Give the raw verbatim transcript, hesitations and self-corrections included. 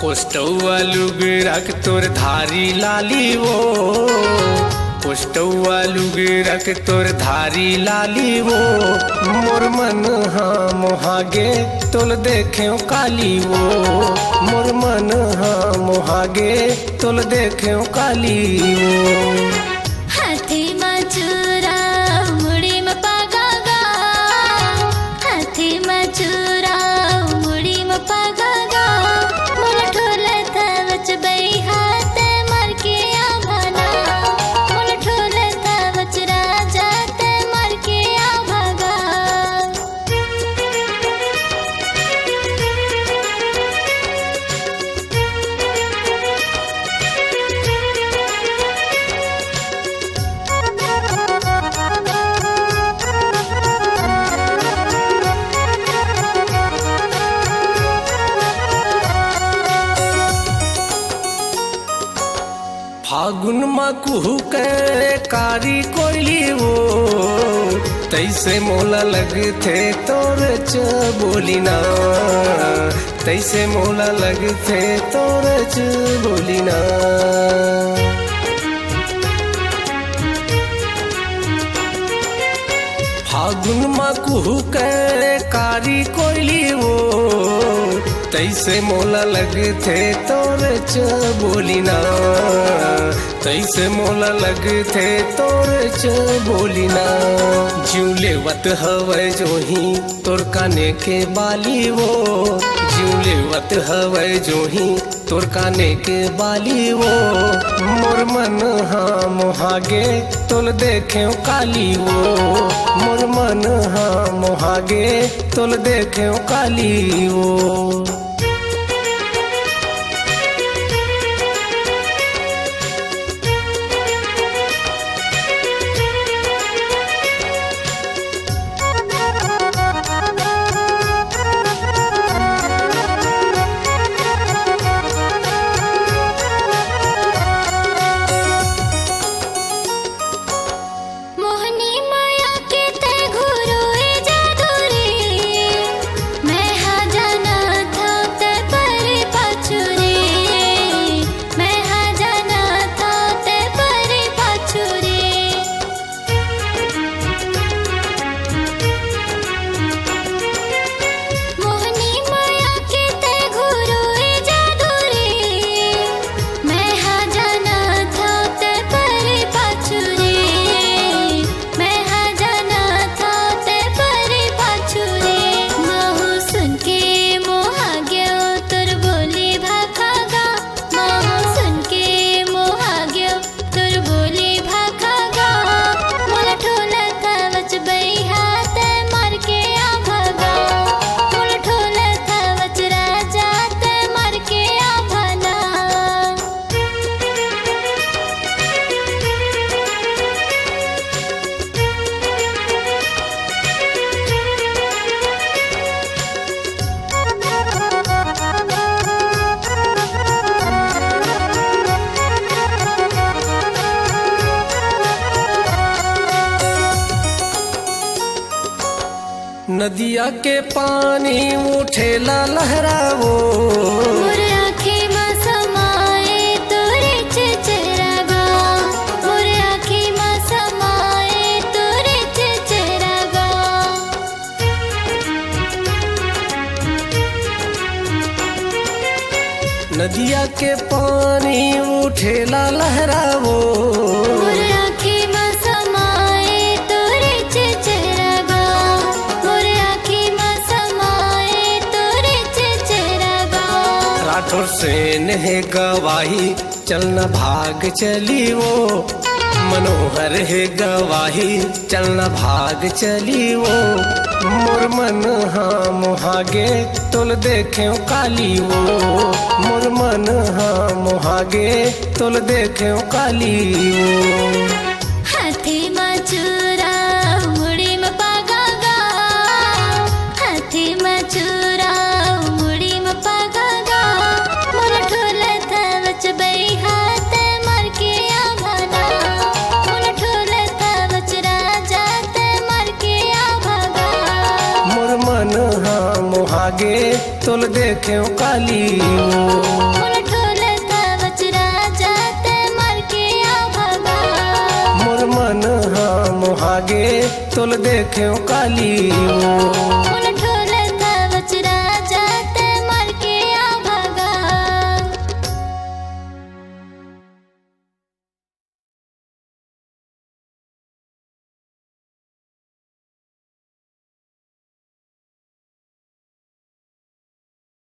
पोस्टौआ लुगरा के तोर धारी लाली वो, पोस्टौआ लुगरा के तोर धारी लाली वो, मोर मन हा मोहागे तोल देखेव काली वो, मोर मन हा मोहागे तोल देखेव काली वो। हाथी मा चूरा, मुड़ी मा पागा गा, हाथी मा चूरा, मुड़ी मा पागा गा, मोला ठोलत हवच बइहा ते मर के आभा ना, मोला ठोलत हवच राजा ते मर के आभा गा। फागुन मा कुहू के कारी कोइली वो, तैसे मोला लगथे तोर च बोली ना, तैसे मोला लगथे तोर च बोली ना। फागुन मा कुहू के कारी कोइली वो, तैसे मोला लगथे तोर च बोली ना, तैसे मोला लगथे तोर च बोली ना। जीव लेवत हवय जोही तोर काने के बाली वो, जीव लेवत हवय जोही तोर काने के बाली वो, मोर मन हा मोहागे तोल देखेव काली वो, मोर मन हा मोहागे तोल देखेव काली वो। मोहनी माया के तै घुरो ए जादू रे, मैं हा जानत हंव तै परे पाछू रे, मैं हा जानत हंव तै परे पाछू रे। मोहनी माया के तै घुरो ए जादू रे, मैं हा जानत हंव तै परे पाछू रे, मैं हा जानत हंव तै परे पाछू रे। महूं सुन के मोहा गेंव तोर बोली भाखा गा, महूं सुन के मोहा गेंव तोर बोली भाखा गा, मोला ठोलत हवच बइहा तै मर के आभा गा, मोला ठोलत हवच राजा तै मर के आभा ना। नदिया के पानी उठेला लहरावो। मोर आँखी म समाए तोरे चेचरा गा, मोर आँखी म समाए तोरे चेचरा गा। नदिया के पानी उठेला लहरावो। मोर आँखी म समाए तोरे चेचरा गा, मोर आँखी म समाए तोरे चेचरा गा। राठौर सेन हे गवाही, चल न भाग चली वो। मनोहर हे गवाही, चल न भाग चली वो। मोर मन हा मोहागे, तोल देखेव काली वो। मोर मन हा मोहागे, तोल देखेव काली वो। हाथी म चूरा, मुड़ी म पागा गा। हाथी म चूरा, मुड़ी म पागा गा। मोला ठोलत हवच बइहा तै मर के आभा ना। मोला ठोलत हवच राजा तै मर के आभा गा। मोर मन हा मोहागे, तोल देखेंव काली वो। मोला ढोलक बजरा जात मर के आ भगा। मोर मन हा मोहागे तोल देखेंव काली वो। मोला